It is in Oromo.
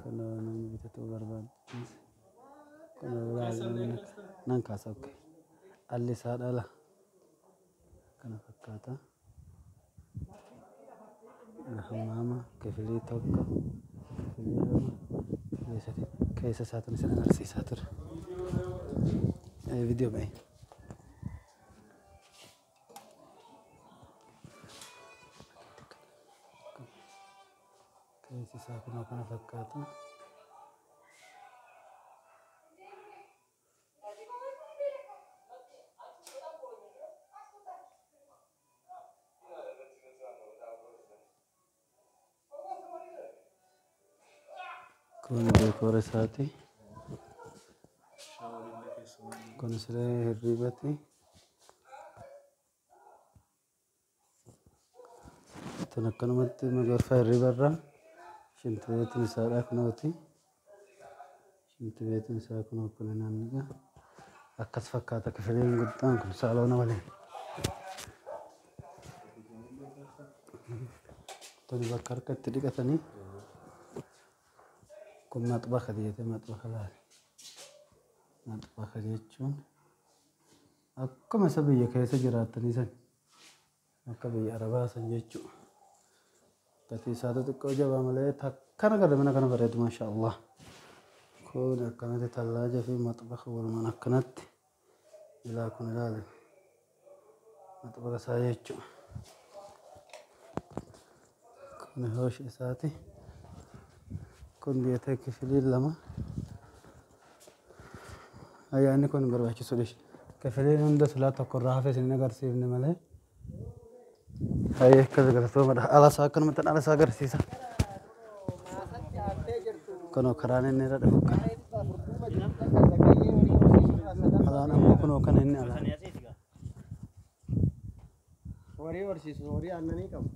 Kunoo namni bitatuu barbaadu. Kunoo ilaalu nan kaasa okke. Alli isaa dhala. Kana fakkaata. Hammaama kifilii 1, kifilii 2, kifilii 3 keessa isaatu isin agarsiisaa ture. Viidiyoo ba'e. Keessi isaa kunoo kana fakkaata. Kun deekoora isaati. Kun siree hirriibati. Tun akkanumatti magarfaa hirriibarra. Shintibeetiin isaadha kunooti. Shintibeetiin isaa kunoo kun naanniga. Akkas fakkaata kifiliin guddaan kun saaloona waliin. Tun bakka harka itti dhiqatanii. Kun maxbaxa jedhee maxbaxa laali. Maxbaxa jechuun akkuma isa biyya keessa jiraattanii san akka biyya Arabaa san jechuudha. Gatii isaatu xiqqoo jabaa malee takkana gada mana kana bareedu maasha Allah. Kun akkanatti tallaaja fi maxbaxa walumaan akkanatti ilaa kun ilaali. Maxbaxa isaa jechuudha. Kun hoosh isaati. Kun beetee kifilii 2. Ayyaanni kun barbaachisu dhishi. Kifiliin hunda silaa tokko irraa hafe isin agarsiifne malee. Hayyee akkas galatoomadha. Ala isaa akkanumatti ala isaa agarsiisa. Kunoo karaan inni irra dhufu kana. Alaan ammoo kunoo kana inni alaan. Horii horsiisu, horii aannanii qabu.